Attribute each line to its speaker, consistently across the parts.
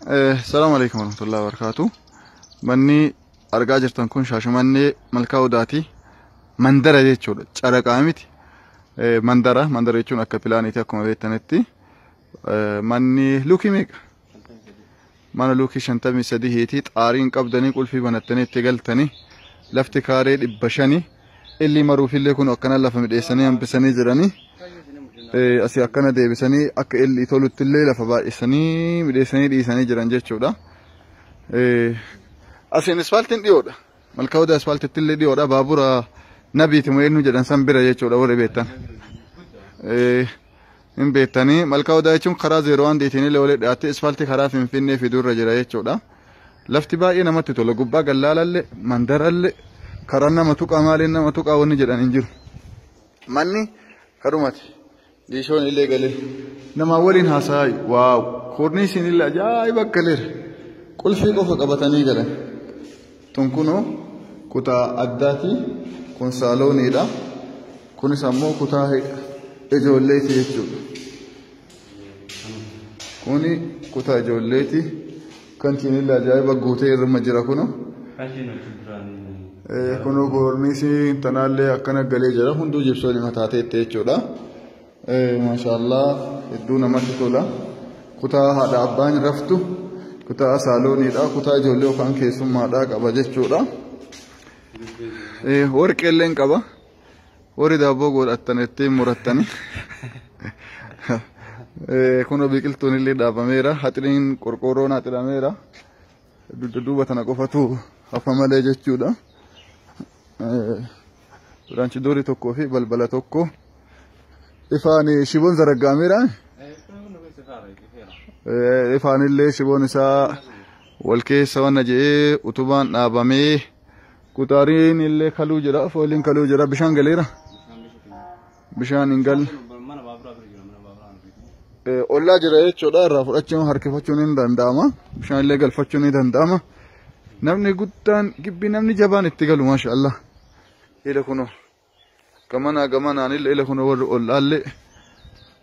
Speaker 1: Salaamu alaikum warahmatullahi wabarakatuh. Manni argaa jirtan kun Shaashamannee Malkaa Odaati. Mandara jechuudha. Caraqaa miti. Mandara, mandara jechuun akka pilaaniiti akkuma beektanitti. Manni luukii meeqa? Mana luukii 53ti. Xaariin qabdanii qulfii banattanii itti galtanii. Lafti kaaree 500. Illi maruufillee kun akkana lafa midheessanii hambisanii jiranii. Asii akkana deebisanii akka illi tolutti illee lafa baay'isanii midheessanii dhiisanii jiran jechuudha. Asiin ispaaltiin dhiyoodha. Malkaa Odaa ispaaltitti illee dhiyoodha. Baabura Nabiiti moo eenyu jedhan san bira jechuudha warri beektan. Hin beektanii Malkaa Odaa jechuun karaa zeeroo waan deetiin illee walitti dhiyaattee ispaaltii karaa Finfinnee fiduurra jira jechuudha. Lafti baay'ee namatti tola. Gubbaa gallaalallee mandarallee karaa nama tuqaa maaliin nama tuqaa wanni jedhan hin jiru. Manni karumati. Diishoon illee galee. Namaa waliin haasa'aa waaw. Koorniisiin illee ajaa'iba galeera. Qulfii qofa qabatanii galan. Tun kunoo kutaa addaati. Kun saalooniidha. Kunis ammoo kutaa ijoolleeti jechuudha. Kuni kutaa ijoolleeti. Kantiin illee ajaa'iba guutee irma jira kunoo. Kunoo koorniisiin tanaallee akkana galee jira. Hunduu jibsoon mataateetti jechuudha. Maashaallah hedduu namatti tola. Kutaa haadha abbaan raftu, kutaa saalooniidha, kutaa ijoollee yookaan keessummaadha qaba jechuudha. Warqee illee qaba. Warri daabboo godhattan ittiin murattani. Kunoo biqiltuun illee dhaabameera. Haxiriin qorqoorroon haxirameera. Dugda duuba tana qofatu hafa malee jechuudha. Biraanchi doorii tokkoo fi balbala tokko. Ifaan shiboon zaragaameera. Ifaan illee shiboon isaa wal keessa wanna jedhee utubaan dhaabamee kutaariin illee kaluu jira, fooliin kaluu jira, bishaan galeera. Bishaan hin galle. Ollaa jira jechuudha irraa fudhachuun harkifachuun hin danda'ama. Bishaan illee galfachuun ni danda'ama. Namni guddaan gibbii namni jabaan itti galu maashaallah. Ila kunoo. Gamanaa gamanaan illee ila kunoo warri ollaallee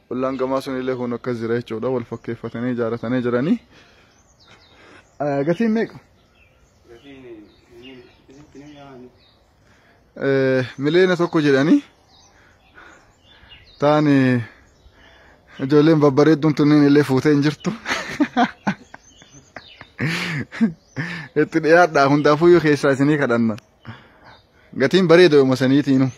Speaker 1: ollaan gamaa sun illee kun akkas jira jechuudha wal fakkeeffatanii ijaaratanii jiranii. Gatiin meeqa? 1 million jedhanii taan ijoolleen babbareedduun tunniin illee fuutee hin jirtu. Itti dhiyaadhaa hundaafuu keessaa isinii kadhanna. Gatiin bareeda yooma saniitiinu.